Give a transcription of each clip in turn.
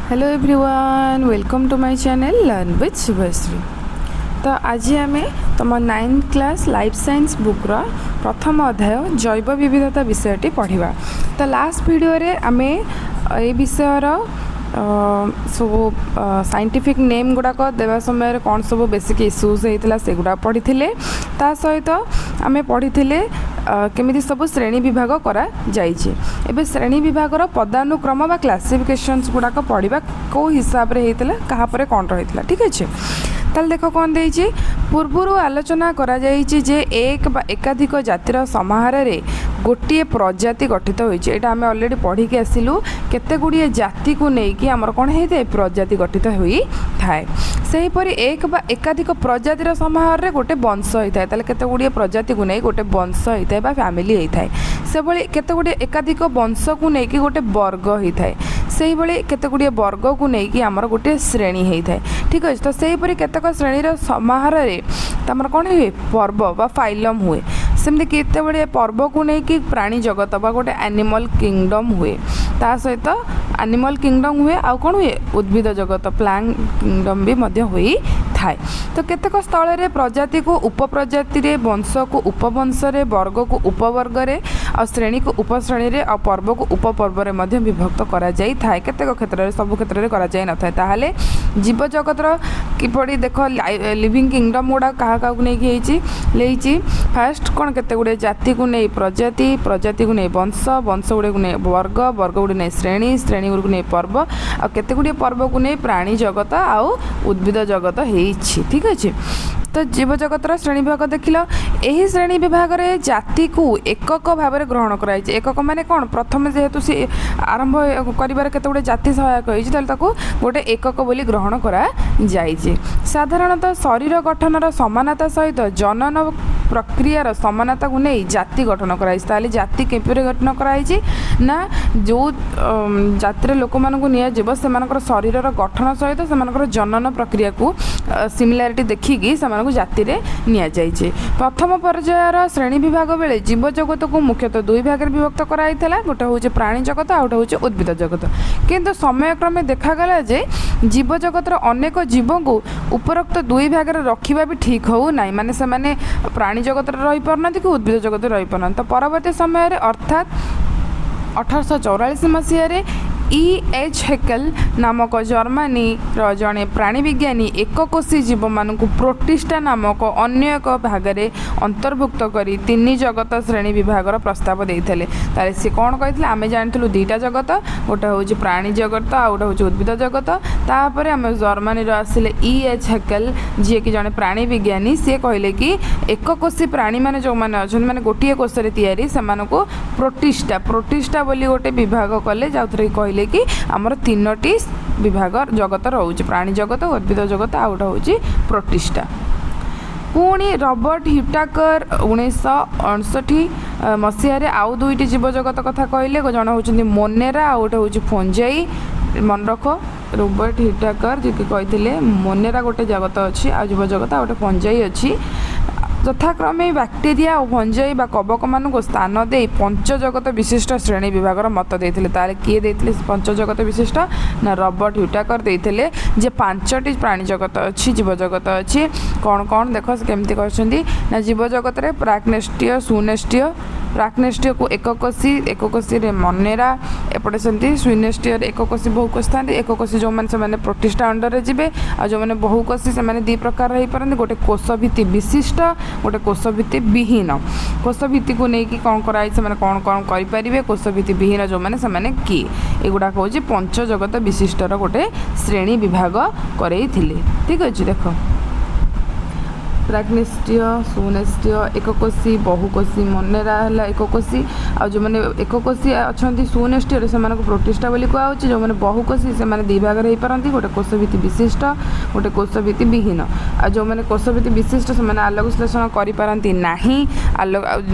Hello everyone, welcome to my channel Learn with Subhashree. ତ ଆଜି ଆମେ ତୁମ ନାଇନ୍ଥ କ୍ଲାସ୍ ଲାଇଫ୍ ସାଇନ୍ସ ବୁକ୍ର ପ୍ରଥମ ଅଧ୍ୟାୟ ଜୈବ ବିବିଧତା ବିଷୟଟି ପଢ଼ିବା। ତ ଲାଷ୍ଟ ଭିଡ଼ିଓରେ ଆମେ ଏଇ ବିଷୟର ସବୁ ସାଇଣ୍ଟିଫିକ୍ ନେମ୍ ଗୁଡ଼ାକ ଦେବା ସମୟରେ କ'ଣ ସବୁ ବେସିକ୍ ଇସ୍ୟୁଜ୍ ହେଇଥିଲା, ସେଗୁଡ଼ାକ ପଢ଼ିଥିଲେ। ତା ସହିତ ଆମେ ପଢ଼ିଥିଲେ କେମିତି ସବୁ ଶ୍ରେଣୀ ବିଭାଗ କରାଯାଇଛି। ଏବେ ଶ୍ରେଣୀ ବିଭାଗର ପଦାନୁକ୍ରମ ବା କ୍ଲାସିଫିକେସନ୍ସ ଗୁଡ଼ାକ ପଢ଼ିବା, କେଉଁ ହିସାବରେ ହେଇଥିଲା, କାହା ପରେ କ'ଣ ରହିଥିଲା। ଠିକ୍ ଅଛି, ତାହେଲେ ଦେଖ କ'ଣ ଦେଇଛି। ପୂର୍ବରୁ ଆଲୋଚନା କରାଯାଇଛି ଯେ ଏକ ବା ଏକାଧିକ ଜାତିର ସମାହାରରେ ଗୋଟିଏ ପ୍ରଜାତି ଗଠିତ ହୋଇଛି। ଏଇଟା ଆମେ ଅଲରେଡ଼ି ପଢ଼ିକି ଆସିଲୁ। କେତେ ଗୁଡ଼ିଏ ଜାତିକୁ ନେଇକି ଆମର କ'ଣ ହେଇଥାଏ? ପ୍ରଜାତି ଗଠିତ ହୋଇଥାଏ। ସେହିପରି ଏକ ବା ଏକାଧିକ ପ୍ରଜାତିର ସମାହାରରେ ଗୋଟେ ବଂଶ ହେଇଥାଏ। ତାହେଲେ କେତେ ଗୁଡ଼ିଏ ପ୍ରଜାତିକୁ ନେଇ ଗୋଟେ ବଂଶ ହେଇଥାଏ ବା ଫ୍ୟାମିଲି ହେଇଥାଏ। ସେଭଳି କେତେ ଗୁଡ଼ିଏ ଏକାଧିକ ବଂଶକୁ ନେଇକି ଗୋଟେ ବର୍ଗ ହେଇଥାଏ। ସେଇଭଳି କେତେ ଗୁଡ଼ିଏ ବର୍ଗକୁ ନେଇକି ଆମର ଗୋଟିଏ ଶ୍ରେଣୀ ହେଇଥାଏ। ଠିକ୍ ଅଛି, ତ ସେହିପରି କେତେକ ଶ୍ରେଣୀର ସମାହାରରେ ତମର କ'ଣ ହୁଏ? ପର୍ବ ବା ଫାଇଲମ୍ ହୁଏ। ସେମିତି କେତେ ଗୁଡ଼ିଏ ପର୍ବକୁ ନେଇକି ପ୍ରାଣୀ ଜଗତ ବା ଗୋଟେ ଆନିମଲ୍ କିଙ୍ଗଡ଼ମ୍ ହୁଏ। ତା ସହିତ ଆନିମଲ୍ କିଙ୍ଗଡ଼ମ୍ ହୁଏ, ଆଉ କ'ଣ ହୁଏ? ଉଦ୍ଭିଦ ଜଗତ, ପ୍ଲାଣ୍ଟ କିଙ୍ଗଡ଼ମ୍ ବି ମଧ୍ୟ ହୋଇଥାଏ। ତ କେତେକ ସ୍ଥଳରେ ପ୍ରଜାତିକୁ ଉପପ୍ରଜାତିରେ, ବଂଶକୁ ଉପବଂଶରେ, ବର୍ଗକୁ ଉପବର୍ଗରେ, ଆଉ ଶ୍ରେଣୀକୁ ଉପଶ୍ରେଣୀରେ, ଆଉ ପର୍ବକୁ ଉପପର୍ବରେ ମଧ୍ୟ ବିଭକ୍ତ କରାଯାଇଥାଏ କେତେକ କ୍ଷେତ୍ରରେ, ସବୁ କ୍ଷେତ୍ରରେ କରାଯାଇନଥାଏ। ତାହେଲେ ଜୀବଜଗତର କିପରି ଦେଖ, ଲିଭିଂ କିଙ୍ଗଡ଼ମ୍ ଗୁଡ଼ାକ କାହା କାହାକୁ ନେଇକି ହେଇଛି ଲେଇଛି। ଫାଷ୍ଟ କ'ଣ? କେତେ ଗୁଡ଼ିଏ ଜାତିକୁ ନେଇ ପ୍ରଜାତି, ପ୍ରଜାତିକୁ ନେଇ ବଂଶ, ବଂଶ ଗୁଡ଼ିକୁ ନେଇ ବର୍ଗ, ବର୍ଗ ଗୁଡ଼ିକୁ ନେଇ ଶ୍ରେଣୀ, ଶ୍ରେଣୀ ଗୁଡ଼ିକୁ ନେଇ ପର୍ବ, ଆଉ କେତେ ଗୁଡ଼ିଏ ପର୍ବକୁ ନେଇ ପ୍ରାଣୀ ଜଗତ ଆଉ ଉଦ୍ଭିଦ ଜଗତ ହେଇଛି। ଠିକ୍ ଅଛି, ତ ଜୀବଜଗତର ଶ୍ରେଣୀ ବିଭାଗ ଦେଖିଲ। ଏହି ଶ୍ରେଣୀ ବିଭାଗରେ ଜାତିକୁ ଏକକ ଭାବରେ ଗ୍ରହଣ କରାଯାଇଛି। ଏକକ ମାନେ କ'ଣ? ପ୍ରଥମେ ଯେହେତୁ ସେ ଆରମ୍ଭ କରିବାରେ କେତେ ଗୁଡ଼ିଏ ଜାତି ସହାୟକ ହେଇଛି, ତାହେଲେ ତାକୁ ଗୋଟେ ଏକକ ବୋଲି ଗ୍ରହଣ କରାଯାଇଛି। ସାଧାରଣତଃ ଶରୀର ଗଠନର ସମାନତା ସହିତ ଜନନ ପ୍ରକ୍ରିୟାର ସମାନତାକୁ ନେଇ ଜାତି ଗଠନ କରାଯାଇଛି। ତାହେଲେ ଜାତି କିପରି ଗଠନ କରାଯାଇଛି ନା, ଯେଉଁ ଜାତିର ଲୋକମାନଙ୍କୁ ନିଆଯିବ, ସେମାନଙ୍କର ଶରୀରର ଗଠନ ସହିତ ସେମାନଙ୍କର ଜନନ ପ୍ରକ୍ରିୟାକୁ ସିମିଲାରିଟି ଦେଖିକି ସେମାନଙ୍କୁ ଜାତିରେ ନିଆଯାଇଛି। ପ୍ରଥମ ପର୍ଯ୍ୟାୟର ଶ୍ରେଣୀ ବିଭାଗ ବେଳେ ଜୀବଜଗତକୁ ମୁଖ୍ୟତଃ ଦୁଇ ଭାଗରେ ବିଭକ୍ତ କରାଯାଇଥିଲା। ଗୋଟେ ହେଉଛି ପ୍ରାଣୀ ଜଗତ, ଆଉ ଗୋଟେ ହେଉଛି ଉଦ୍ଭିଦ ଜଗତ। କିନ୍ତୁ ସମୟକ୍ରମେ ଦେଖାଗଲା ଯେ ଜୀବଜଗତର ଅନେକ ଜୀବଙ୍କୁ ଉପରୋକ୍ତ ଦୁଇ ଭାଗରେ ରଖିବା ବି ଠିକ୍ ହେଉନାହିଁ। ମାନେ ସେମାନେ ପ୍ରାଣୀ ଜଗତରେ ରହିପାରୁନାହାନ୍ତି କି ଉଦ୍ଭିଦ ଜଗତରେ ରହିପାରୁନାହାନ୍ତି। ତ ପରବର୍ତ୍ତୀ ସମୟରେ, ଅର୍ଥାତ୍ 1844 ମସିହାରେ ଇ ଏଚ୍ ହେକେଲ ନାମକ ଜର୍ମାନୀର ଜଣେ ପ୍ରାଣୀ ବିଜ୍ଞାନୀ ଏକକୋଷୀ ଜୀବମାନଙ୍କୁ ପ୍ରୋଟିଷ୍ଟା ନାମକ ଅନ୍ୟ ଏକ ଭାଗରେ ଅନ୍ତର୍ଭୁକ୍ତ କରି ତିନି ଜଗତ ଶ୍ରେଣୀ ବିଭାଗର ପ୍ରସ୍ତାବ ଦେଇଥିଲେ। ତାହେଲେ ସେ କ'ଣ କହିଥିଲେ? ଆମେ ଜାଣିଥିଲୁ ଦୁଇଟା ଜଗତ, ଗୋଟେ ହେଉଛି ପ୍ରାଣୀ ଜଗତ ଆଉ ଗୋଟେ ହେଉଛି ଉଦ୍ଭିଦ ଜଗତ। ତାପରେ ଆମେ ଜର୍ମାନୀର ଆସିଲେ ଇ ଏଚ୍ ହେକେଲ, ଯିଏକି ଜଣେ ପ୍ରାଣୀ ବିଜ୍ଞାନୀ। ସିଏ କହିଲେ କି ଏକକୋଷୀ ପ୍ରାଣୀମାନେ ଯେଉଁମାନେ ଅଛନ୍ତି, ମାନେ ଗୋଟିଏ କୋଷରେ ତିଆରି, ସେମାନଙ୍କୁ ପ୍ରୋଟିଷ୍ଟା ବୋଲି ଗୋଟେ ବିଭାଗ କଲେ, ଯେଉଁଥିରେ କି କହିଲେ କି ଆମର ତିନୋଟି ବିଭାଗ ଜଗତ ରହୁଛି, ପ୍ରାଣୀ ଜଗତ, ଉଦ୍ଭିଦ ଜଗତ, ଆଉ ଗୋଟେ ହେଉଛି ପ୍ରୋଟିଷ୍ଟା। ପୁଣି ରବର୍ଟ ହ୍ୱିଟାକର 1959 ମସିହାରେ ଆଉ ଦୁଇଟି ଜୀବଜଗତ କଥା କହିଲେ। ଜଣେ ହେଉଛନ୍ତି ମୋନେରା, ଆଉ ଗୋଟେ ହେଉଛି ଫଞ୍ଜାଇ। ମନେ ରଖ, ରବର୍ଟ ହ୍ୱିଟାକର ଯିଏକି କହିଥିଲେ ମୋନେରା ଗୋଟେ ଜଗତ ଅଛି ଆଉ ଜୀବଜଗତ, ଆଉ ଗୋଟେ ଫଞ୍ଜାଇ ଅଛି। ଯଥାକ୍ରମେ ବ୍ୟାକ୍ଟେରିଆ ଓ ଫଞ୍ଜାଇ ବା କବକମାନଙ୍କୁ ସ୍ଥାନ ଦେଇ ପଞ୍ଚଜଗତ ବିଶିଷ୍ଟ ଶ୍ରେଣୀ ବିଭାଗର ମତ ଦେଇଥିଲେ। ତାହେଲେ କିଏ ଦେଇଥିଲେ ପଞ୍ଚଜଗତ ବିଶିଷ୍ଟ? ନା ରବର୍ଟ ହ୍ୱିଟାକର ଦେଇଥିଲେ ଯେ ପାଞ୍ଚଟି ପ୍ରାଣୀ ଜଗତ ଅଛି, ଜୀବଜଗତ ଅଛି। କ'ଣ କ'ଣ ଦେଖ, ସେ କେମିତି କହିଛନ୍ତି ନା, ଜୀବଜଗତରେ ପ୍ରାକ୍ନେଷ୍ଟୀୟ, ସୁନେଷ୍ଟୀୟ। ପ୍ରାକ୍ନେଷ୍ଟୀୟକୁ ଏକକୋଷୀ, ଏକକୋଷୀରେ ମନେରା। ଏପଟେ ସେମିତି ସୁନେଷ୍ଟୀୟରେ ଏକକୋଷୀ, ବହୁକୋଷୀ ଥାନ୍ତି। ଏକକୋଷୀ ଯେଉଁମାନେ, ସେମାନେ ପ୍ରୋଟିଷ୍ଟା ଅଣ୍ଡରରେ ଯିବେ। ଆଉ ଯେଉଁମାନେ ବହୁକୋଷୀ, ସେମାନେ ଦୁଇ ପ୍ରକାର ହେଇପାରନ୍ତି, ଗୋଟେ କୋଷଭିତ୍ତି ବିଶିଷ୍ଟ, ଗୋଟେ କୋଷଭିତ୍ତି ବିହୀନ। କୋଷଭିତ୍ତିକୁ ନେଇକି କ'ଣ କରାହେଇଛି, ସେମାନେ କ'ଣ କ'ଣ କରିପାରିବେ, କୋଷଭିତ୍ତି ବିହୀନ ଯେଉଁମାନେ ସେମାନେ କିଏ, ଏଗୁଡ଼ାକ ହେଉଛି ପଞ୍ଚଜଗତ ବିଶିଷ୍ଟର ଗୋଟେ ଶ୍ରେଣୀ ବିଭାଗ କରେଇଥିଲେ। ଠିକ୍ ଅଛି, ଦେଖ, ପ୍ରାକ୍ନେଷ୍ଟୀୟ, ସୁନେଷ୍ଟୀୟ, ଏକକୋଷୀ, ବହୁକୋଷୀ। ମନେରା ହେଲା ଏକକୋଷୀ। ଆଉ ଯେଉଁମାନେ ଏକକୋଷୀ ଅଛନ୍ତି ସୁନେଷ୍ଟୀୟରେ, ସେମାନଙ୍କୁ ପ୍ରୋଟିଷ୍ଟା ବୋଲି କୁହାହେଉଛି। ଯେଉଁମାନେ ବହୁକୋଷୀ, ସେମାନେ ଦୁଇ ଭାଗରେ ହେଇପାରନ୍ତି, ଗୋଟେ କୋଷଭିତ୍ତି ବିଶିଷ୍ଟ, ଗୋଟେ କୋଷଭିତ୍ତି ବିହୀନ। ଆଉ ଯେଉଁମାନେ କୋଷଭିତ୍ତି ବିଶିଷ୍ଟ, ସେମାନେ ଆଲୋକ ଶ୍ଳେଷଣ କରିପାରନ୍ତି ନାହିଁ। ଆଲୋକ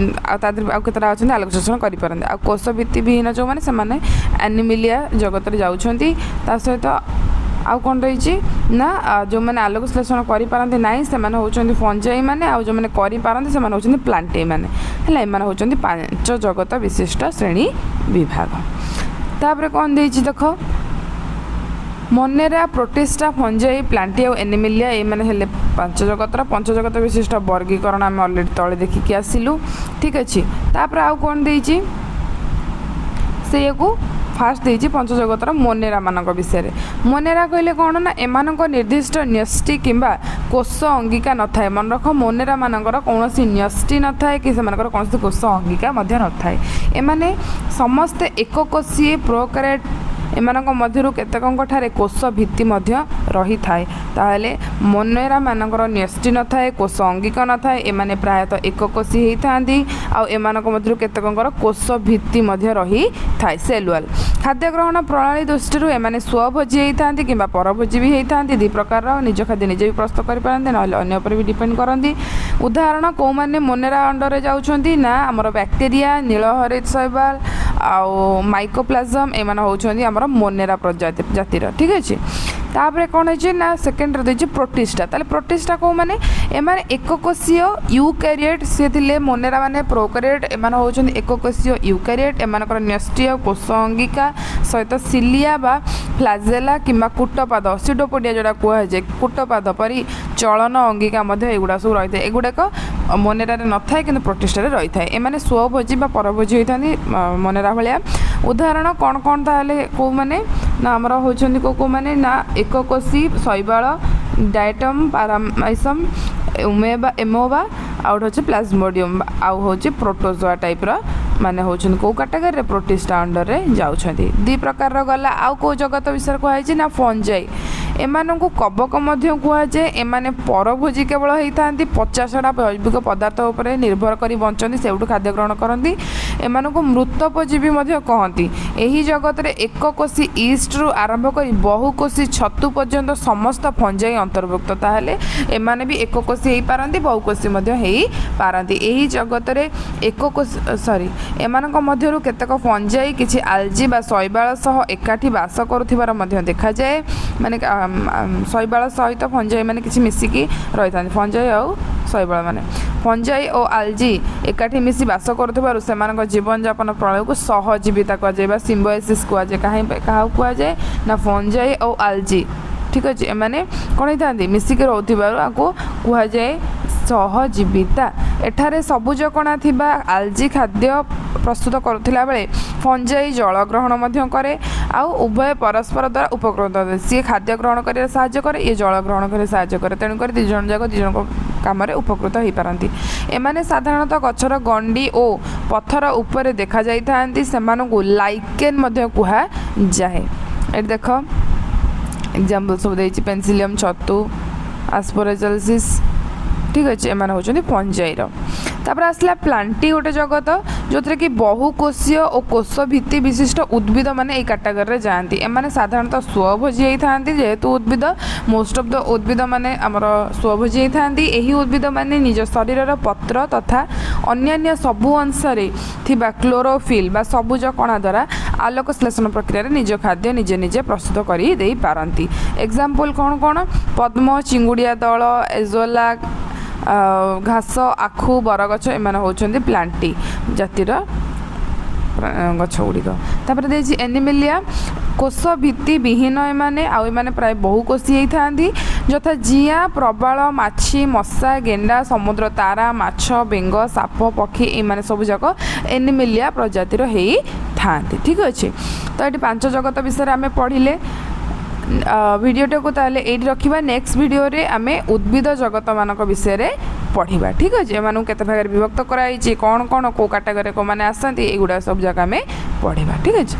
ଆଉ ତା ଦେହରେ ଆଉ କେତେଟା ଅଛନ୍ତି, ଆଲୋକ ଶ୍ଳେଷଣ କରିପାରନ୍ତି। ଆଉ କୋଷଭିତ୍ତି ବିହୀନ ଯେଉଁମାନେ, ସେମାନେ ଆନିମିଲିଆ ଜଗତରେ ଯାଉଛନ୍ତି। ତା ସହିତ ଆଉ କ'ଣ ରହିଛି ନା, ଯେଉଁମାନେ ଆଲୋକ ଶ୍ଳେଷଣ କରିପାରନ୍ତି ନାହିଁ, ସେମାନେ ହେଉଛନ୍ତି ଫଞ୍ଜାଇ ମାନେ, ଆଉ ଯେଉଁମାନେ କରିପାରନ୍ତି, ସେମାନେ ହେଉଛନ୍ତି ପ୍ଲାଣ୍ଟେ ମାନେ। ହେଲା, ଏମାନେ ହେଉଛନ୍ତି ପାଞ୍ଚ ଜଗତ ବିଶିଷ୍ଟ ଶ୍ରେଣୀ ବିଭାଗ। ତାପରେ କ'ଣ ଦେଇଛି ଦେଖ। ମୋନେରା, ପ୍ରୋଟିଷ୍ଟା, ଫଞ୍ଜାଇ, ପ୍ଲାଣ୍ଟି ଆଉ ଏନିମିଲିଆ, ଏଇମାନେ ହେଲେ ପାଞ୍ଚ ଜଗତର। ପଞ୍ଚଜଗତ ବିଶିଷ୍ଟ ବର୍ଗୀକରଣ ଆମେ ଅଲରେଡ଼ି ତଳେ ଦେଖିକି ଆସିଲୁ। ଠିକ୍ ଅଛି। ତାପରେ ଆଉ କ'ଣ ଦେଇଛି? ସେଇଆକୁ ଫାଷ୍ଟ ଦେଇଛି ପଞ୍ଚଜଗତର ମୋନେରା ମାନଙ୍କ ବିଷୟରେ। ମୋନେରା କହିଲେ କ'ଣ ନା ଏମାନଙ୍କ ନିର୍ଦ୍ଦିଷ୍ଟ ନ୍ୟଷ୍ଟି କିମ୍ବା କୋଷ ଅଙ୍ଗିକା ନଥାଏ। ମନେ ରଖ, ମୋନେରା ମାନଙ୍କର କୌଣସି ନ୍ୟଷ୍ଟି ନଥାଏ କି ସେମାନଙ୍କର କୌଣସି କୋଷ ଅଙ୍ଗିକା ମଧ୍ୟ ନଥାଏ। ଏମାନେ ସମସ୍ତେ ଏକକୋଷୀୟ ପ୍ରୋକାରିଓଟ। ଏମାନଙ୍କ ମଧ୍ୟରୁ କେତେକଙ୍କ ଠାରେ କୋଷ ଭିତ୍ତି ମଧ୍ୟ ରହିଥାଏ। ତାହେଲେ ମୋନେରା ମାନଙ୍କର ନ୍ୟଷ୍ଟି ନଥାଏ, କୋଷ ଅଙ୍ଗିକା ନଥାଏ, ଏମାନେ ପ୍ରାୟତଃ ଏକକୋଷୀ ହେଇଥାନ୍ତି ଆଉ ଏମାନଙ୍କ ମଧ୍ୟରୁ କେତେକଙ୍କର କୋଷ ଭିତ୍ତି ମଧ୍ୟ ରହିଥାଏ, ସେଲ୍ ୱାଲ୍। ଖାଦ୍ୟ ଗ୍ରହଣ ପ୍ରଣାଳୀ ଦୃଷ୍ଟିରୁ ଏମାନେ ସ୍ୱଭୋଜୀ ହେଇଥାନ୍ତି କିମ୍ବା ପରଭୋଜୀ ବି ହେଇଥାନ୍ତି, ଦୁଇ ପ୍ରକାରର। ନିଜ ଖାଦ୍ୟ ନିଜେ ବି ପ୍ରସ୍ତୁତ କରିପାରନ୍ତି, ନହେଲେ ଅନ୍ୟ ଉପରେ ବି ଡିପେଣ୍ଡ କରନ୍ତି। ଉଦାହରଣ, କେଉଁମାନେ ମୋନେରା ଅଣ୍ଡରରେ ଯାଉଛନ୍ତି ନା ଆମର ବ୍ୟାକ୍ଟେରିଆ, ନୀଳହରିତ ଶୈବାଳ ଆଉ ମାଇକୋପ୍ଲାଜମ୍, ଏମାନେ ହେଉଛନ୍ତି ଆମର ମୋନେରା ପ୍ରଜାତି ଜାତିର। ଠିକ୍ ଅଛି। ତାପରେ କ'ଣ ହେଇଛି ନା ସେକେଣ୍ଡରେ ଦେଇଛି ପ୍ରୋଟିଷ୍ଟା। ତାହେଲେ ପ୍ରୋଟିଷ୍ଟା କେଉଁମାନେ? ଏମାନେ ଏକକୋଷୀୟ ୟୁକାରିଏଟ୍। ସିଏ ଥିଲେ ମୋନେରା ମାନେ ପ୍ରୋକାରିଏଟ୍, ଏମାନେ ହେଉଛନ୍ତି ଏକକୋଷୀୟ ୟୁକାରିଏଟ୍। ଏମାନଙ୍କର ନ୍ୟଷ୍ଟି ଆଉ କୋଷ ଅଙ୍ଗିକା ସହିତ ସିଲିଆ ବା ଫ୍ଲାଜେଲା କିମ୍ବା କୁଟପାଦ, ସିଡୋପୋଡ଼ିଆ ଯେଉଁଟା କୁହାଯାଏ, କୁଟପାଦ ପରି ଚଳନ ଅଙ୍ଗିକା ମଧ୍ୟ ଏଗୁଡ଼ା ସବୁ ରହିଥାଏ। ଏଗୁଡ଼ାକ ମୋନେରାରେ ନଥାଏ, କିନ୍ତୁ ପ୍ରୋଟିଷ୍ଟାରେ ରହିଥାଏ। ଏମାନେ ସ୍ୱଭୋଜୀ ବା ପରଭୋଜୀ ହୋଇଥାନ୍ତି ମୋନେରା ଭଳିଆ। ଉଦାହରଣ କ'ଣ କ'ଣ? ତାହେଲେ କେଉଁମାନେ ନା ଆମର ହେଉଛନ୍ତି କେଉଁ କେଉଁମାନେ ନା ଏକକୋଷୀ ଶୈବାଳ, ଡାଏଟମ୍, ପାରାମାଇସମ୍, ଉମେବା, ଏମୋବା, ଆଉ ଗୋଟେ ହେଉଛି ପ୍ଲାଜମୋଡ଼ିୟମ୍, ଆଉ ହେଉଛି ପ୍ରୋଟୋଜୋଆ ଟାଇପ୍ର ମାନେ ହେଉଛନ୍ତି କେଉଁ କାଟାଗୋରୀରେ? ପ୍ରୋଟିଷ୍ଟା ଅଣ୍ଡରରେ ଯାଉଛନ୍ତି। ଦୁଇ ପ୍ରକାରର ଗଲା। ଆଉ କେଉଁ ଜଗତ ବିଷୟରେ କୁହାଯାଇଛି ନା ଫଞ୍ଜାଇ। ଏମାନଙ୍କୁ କବକ ମଧ୍ୟ କୁହାଯାଏ। ଏମାନେ ପରଭୋଜୀ କେବଳ ହେଇଥାନ୍ତି। ପଚାସଢ଼ା ଜୈବିକ ପଦାର୍ଥ ଉପରେ ନିର୍ଭର କରି ବଞ୍ଚନ୍ତି, ସେଇଠୁ ଖାଦ୍ୟ ଗ୍ରହଣ କରନ୍ତି। ଏମାନଙ୍କୁ ମୃତୋପଜୀବୀ ମଧ୍ୟ କହନ୍ତି। ଏହି ଜଗତରେ ଏକକୋଷୀ ଇଷ୍ଟରୁ ଆରମ୍ଭ କରି ବହୁକୋଷୀ ଛତୁ ପର୍ଯ୍ୟନ୍ତ ସମସ୍ତ ଫଞ୍ଜାଇ ଅନ୍ତର୍ଭୁକ୍ତ। ତାହେଲେ ଏମାନେ ବି ଏକକୋଷୀ ହେଇପାରନ୍ତି, ବହୁକୋଷୀ ମଧ୍ୟ ହେଇପାରନ୍ତି। ଏହି ଜଗତରେ ଏକକୋଷୀ, ସରି, ଏମାନଙ୍କ ମଧ୍ୟରୁ କେତେକ ଫଞ୍ଜାଇ କିଛି ଆଲଜି ବା ଶୈବାଳ ସହ ଏକାଠି ବାସ କରୁଥିବାର ମଧ୍ୟ ଦେଖାଯାଏ। ମାନେ ଶୈବାଳ ସହିତ ଫଞ୍ଜାଇ ମାନେ କିଛି ମିଶିକି ରହିଥାନ୍ତି। ଫଞ୍ଜାଇ ଆଉ ଶୈବାଳ ମାନେ, ଫଞ୍ଜାଇ ଓ ଆଲଜି ଏକାଠି ମିଶି ବାସ କରୁଥିବାରୁ ସେମାନଙ୍କ ଜୀବନଯାପନ ପ୍ରଣାଳୀକୁ ସହଜୀବିତା କୁହାଯାଏ ବା ସିମ୍ବୋସିସ୍ କୁହାଯାଏ। କାହିଁ କାହାକୁ କୁହାଯାଏ ନା ଫଞ୍ଜାଇ ଓ ଆଲଜି। ଠିକ୍ ଅଛି। ଏମାନେ କ'ଣ ହେଇଥାନ୍ତି? ମିଶିକି ରହୁଥିବାରୁ ଆକୁ କୁହାଯାଏ ସହଜୀବିତା। ଏଠାରେ ସବୁଜ କଣା ଥିବା ଆଲଜି ଖାଦ୍ୟ ପ୍ରସ୍ତୁତ କରୁଥିଲା ବେଳେ ଫଞ୍ଜାଇ ଜଳ ଗ୍ରହଣ ମଧ୍ୟ କରେ ଆଉ ଉଭୟ ପରସ୍ପର ଦ୍ୱାରା ଉପକୃତ ହୁଅନ୍ତି। ସିଏ ଖାଦ୍ୟ ଗ୍ରହଣ କରିବାରେ ସାହାଯ୍ୟ କରେ, ଇଏ ଜଳ ଗ୍ରହଣ କରିବାରେ ସାହାଯ୍ୟ କରେ। ତେଣୁକରି ଦୁଇ ଜଣ ଯାକ ଦୁଇ ଜଣଙ୍କ କାମରେ ଉପକୃତ ହେଇପାରନ୍ତି। ଏମାନେ ସାଧାରଣତଃ ଗଛର ଗଣ୍ଡି ଓ ପଥର ଉପରେ ଦେଖାଯାଇଥାନ୍ତି। ସେମାନଙ୍କୁ ଲାଇକେନ୍ ମଧ୍ୟ କୁହାଯାଏ। ଏଠି ଦେଖ, ଏକ୍ଜାମ୍ପଲ୍ ସବୁ ଦେଇଛି, ପେନ୍ସିଲିୟମ୍, ଛତୁ, ଆସ୍ପରଜିଲସ୍। ଠିକ୍ ଅଛି। ଏମାନେ ହେଉଛନ୍ତି ଫଞ୍ଜାଇର। ତାପରେ ଆସିଲା ପ୍ଲାଣ୍ଟି ଗୋଟେ ଜଗତ, ଯେଉଁଥିରେ କି ବହୁକୋଷୀୟ ଓ କୋଷ ଭିତ୍ତି ବିଶିଷ୍ଟ ଉଦ୍ଭିଦ ମାନେ ଏଇ କାଟାଗୋରୀରେ ଯାଆନ୍ତି। ଏମାନେ ସାଧାରଣତଃ ସ୍ୱଭୋଜୀ ହେଇଥାନ୍ତି। ଯେହେତୁ ଉଦ୍ଭିଦ, ମୋଷ୍ଟ ଅଫ୍ the ଉଦ୍ଭିଦ ମାନେ ଆମର ସ୍ୱଭୋଜୀ ହେଇଥାନ୍ତି। ଏହି ଉଦ୍ଭିଦ ମାନେ ନିଜ ଶରୀରର ପତ୍ର ତଥା ଅନ୍ୟାନ୍ୟ ସବୁ ଅଂଶରେ ଥିବା କ୍ଲୋରୋଫିଲ୍ ବା ସବୁଜ କଣା ଦ୍ୱାରା ଆଲୋକ ଶ୍ଳେଷଣ ପ୍ରକ୍ରିୟାରେ ନିଜ ଖାଦ୍ୟ ନିଜେ ନିଜେ ପ୍ରସ୍ତୁତ କରି ଦେଇପାରନ୍ତି। ଏକ୍ଜାମ୍ପଲ୍ କ'ଣ କ'ଣ? ପଦ୍ମ, ଚିଙ୍ଗୁଡ଼ିଆ ଦଳ, ଏଜୋଲା ଘାସ, ଆଖୁ, ବରଗଛ, ଏମାନେ ହେଉଛନ୍ତି ପ୍ଲାଣ୍ଟି ଜାତିର ଗଛ ଗୁଡ଼ିକ। ତାପରେ ଦେଇଛି ଏନିମିଲିଆ। କୋଷ ଭିତ୍ତି ବିହୀନ ଏମାନେ ଆଉ ଏମାନେ ପ୍ରାୟ ବହୁକୋଷୀ ହେଇଥାନ୍ତି, ଯଥା ଜିଆ, ପ୍ରବାଳ, ମାଛି, ମଶା, ଗେଣ୍ଡା, ସମୁଦ୍ର ତାରା, ମାଛ, ବେଙ୍ଗ, ସାପ, ପକ୍ଷୀ, ଏମାନେ ସବୁ ଯାକ ଏନିମିଲିଆ ପ୍ରଜାତିର ହେଇଥାନ୍ତି। ଠିକ୍ ଅଛି। ତ ଏଠି ପାଞ୍ଚ ଜଗତ ବିଷୟରେ ଆମେ ପଢ଼ିଲେ। ଭିଡ଼ିଓଟାକୁ ତାହେଲେ ଏଇଠି ରଖିବା। ନେକ୍ସଟ ଭିଡ଼ିଓରେ ଆମେ ଉଦ୍ଭିଦ ଜଗତମାନଙ୍କ ବିଷୟରେ ପଢ଼ିବା। ଠିକ୍ ଅଛି। ଏମାନଙ୍କୁ କେତେ ଭାଗରେ ବିଭକ୍ତ କରାଯାଇଛି, କ'ଣ କ'ଣ, କେଉଁ କାଟାଗୋରୀରେ କେଉଁମାନେ ଆସନ୍ତି, ଏଇଗୁଡ଼ା ସବୁ ଯାକ ଆମେ ପଢ଼ିବା। ଠିକ୍ ଅଛି।